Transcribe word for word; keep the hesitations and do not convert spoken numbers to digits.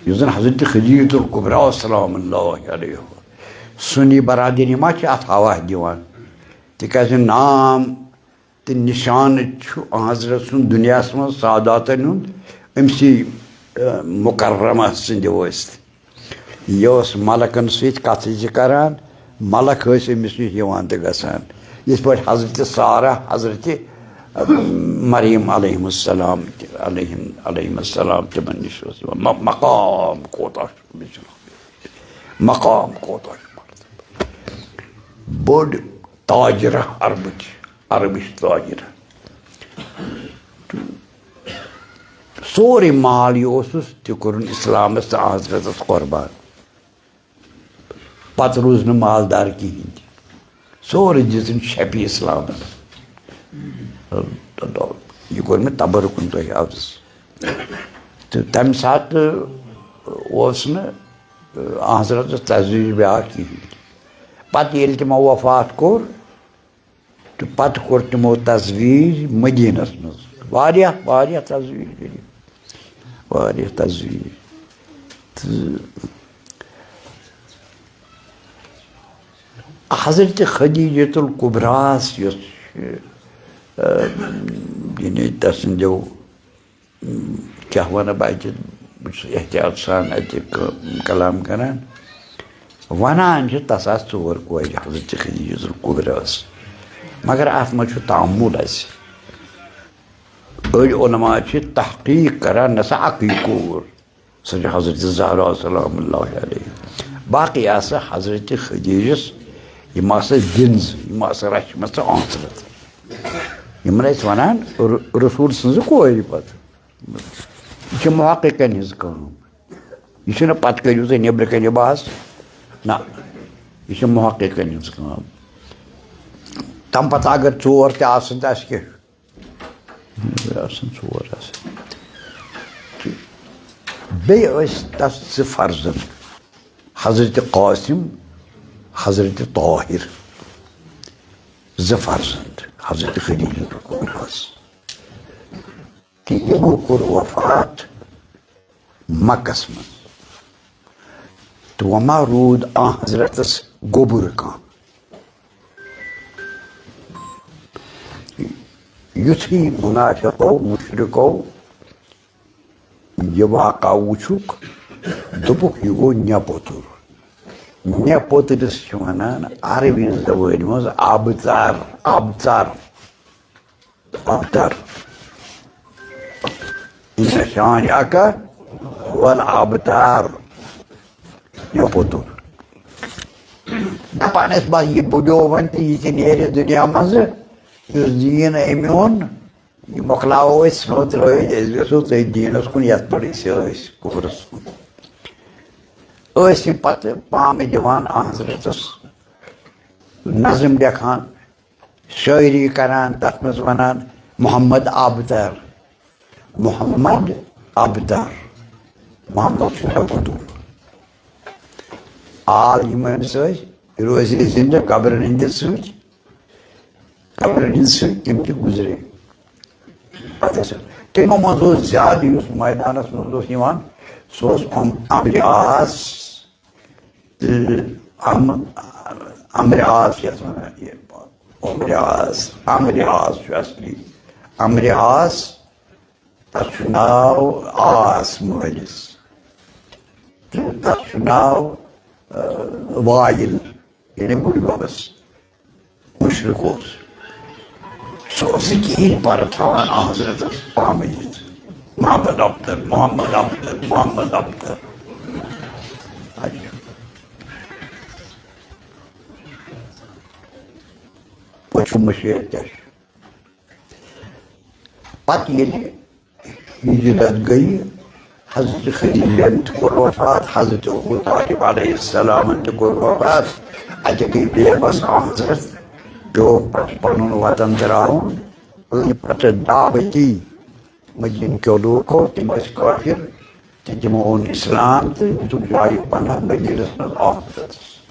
یُس زن حضرت خدیجہ الکبریٰ سلام اللہ علیہ سُنٛد یہِ برادری ما چھِ اتھ ہوا دِوان؟ تِکیازِ نام تہٕ نشانہٕ چھُ حضرت سُنٛد دُنیاہس منٛز ساداتن ہُنٛد، أمۍ سٕے، ٲ، مکرمہ سٕنٛدِ وٲسۍ۔ یہِ اوس ملکن سۭتۍ کتھٕ زِ کران، ملک ٲسۍ أمِس نِش یِوان تہٕ گژھان۔ یِتھ پٲٹھۍ حضرت سارہ، حضرت، ٲ، مریم علیہم السلام تہِ، علیہم، علیہم السلام تِمن نِش اوس یِوان۔ م-، مقام کوتاہ چھُ أمِس جناب؟ مقام کوتاہ چھُ؟ بٔڑ تاجرہ عربٕچ، عربٕچ تاجرہ۔ سورُے مال یہِ اوسُس، تہِ کوٚرُن اسلامس تہٕ حضرتس قربان۔ پتہٕ روٗز نہٕ مالدار کِہیٖنۍ تہِ۔ سورُے دِژٕن شفیع اسلامس۔ یہِ کوٚر مےٚ تبرکُن تۄہہِ عرض۔ تہٕ تمہِ ساتہٕ اوس نہٕ حضرتس تزویج بیٛاکھ کِہیٖنۍ تہِ۔ پتہٕ ییٚلہِ تِمو وفات کوٚر، تہٕ پتہٕ کوٚر تِمو تزویج مدینس منٛز۔ واریاہ، واریاہ تزویج کٔرِکھ۔ واریاہ تزویج۔ تہٕ حضرت خدیجۃ الکبریٰ یس چھِ، ٲ، یعنی تسٕنٛدیو، کیٛاہ ونہٕ بہٕ اتہِ، بہٕ چھُس احتیاط سان اتہِ ک-، کلام کران۔ ونان چھِ تس آسہٕ ژور کورِ، حضرت خدیجۃ الکبریٰ۔ مگر اتھ منٛز چھُ تعامل اسہِ۔ أڑۍ علماء چھِ تحقیق کران، نہ سا اکٕے کوٗر، سۄ چھِ حضرت زہرا سلام اللہ علیہ۔ باقٕے آسہٕ حضرت خدیجس یِم آسہٕ گِنزٕ، یِم آسہٕ رچھمژٕ آنسرت۔ یِمن ٲسۍ ونان ر-، رسول سٕنزٕ کورِ پتہٕ۔ یہِ چھِ محققن ہٕنٛز کٲم۔ یہِ چھُنہٕ پتہٕ کٔرِو تُہۍ نیٚبرٕ کنہِ بحث۔ نہ، یہِ چھِ محققن ہٕنٛز کٲم۔ تَمہِ پتہٕ اگر ژور تہِ آسن تہٕ اَسہِ کیٛاہ چھُ؟ آسن ژور آسن۔ تہٕ بیٚیہِ ٲسۍ تَس زٕ فرزند، حضرت قاسم، حضرت طاہر۔ زٕ فرزند حضرت خدیجہ کُبریٰ۔ تہٕ یِمو کوٚر وفات مکس منٛز۔ تہٕ وۄنۍ ما روٗد آن حضرتس گوٚبُر کانٛہہ؟ یُتھُے منافقو، مشرکو یہِ واقعہ وُچھُکھ، دوٚپُکھ، "یہِ گوٚو نٮ۪پوٚتُر۔" نٮ۪پوٚترِس چھِ وَنان عربی زبٲنۍ منٛز ابتر، ابتر۔ ابتر۔ ان شانئک هو الابتر۔ یہِ پوٚتُر۔ دَپان ٲسۍ، بس یہِ بُڈیو وۄنۍ تہٕ یہِ تہِ نیرِ دُنیا منٛزٕ، یُس دیٖن أمۍ اوٚن، یہِ مۄکلاوو أسۍ، ژھٕنو ترٲوِتھ، أسۍ گژھو تٔتھۍ دیٖنس کُن، یتھ پٮ۪ٹھ أسۍ ٲسۍ، کُفرس کُن۔ ٲسۍ یِم پتہٕ پامہٕ دِوان حضرتس نظم لیکھان، شٲعری کران، تتھ منٛز ونان محمد آبدار، محمد آبدار، محمد چھُ مےٚ وۄتھمُت۔ آل یِم أمِس ٲسۍ، روزِ زِندٕ قبرن ہٕنٛدِ سۭتۍ، قبرن ہٕنٛدِ سۭتۍ تِم تہِ گُزرے۔ پتہٕ ٲسۍ تِمو منٛز اوس زیادٕ، یُس مٲدانس منٛز اوس یِوان، سُہ اوس عم-، عمرو عاص، تہٕ عم-، عمرو عاص چھِ یَتھ وَنان، یہِ عمرو عاص، عمرو عاص چھُ اصلی۔ عمرو عاص، تَتھ چھُ ناو عاص مٲلِس۔ تہٕ تَتھ چھُ ناو، آ، وائل، یعنی بُڈۍ بَبَس۔ مُشرِک اوس۔ سُہ اوس نہٕ کِہیٖنۍ پَرٕ تھاوان حضرتَس پامہٕ دِتھ۔ محمد ابتر، محمد ابتر، محمد ابتر۔ پوٚتُس مٔشیٖد کیٛاہ چھُ؟ پتہٕ ییٚلہِ ہجرت گٔیہِ، حضرت خدیجن تہِ کوٚر وفات، حضرت ابو طالب علیہ السلامن تہِ کوٚر وفات۔ اتہِ گٔے بے بس حضرت، پیوٚو پتہٕ پنُن وطن تراوُن۔ ییٚلہِ پتہٕ دعوتی مدینہ کیو لوٗکو، تِم ٲسۍ کٲفِر، تہٕ تِمو اوٚن اسلام تہٕ دِتُکھ جایہِ پناہ مدینس منٛز آخرتس۔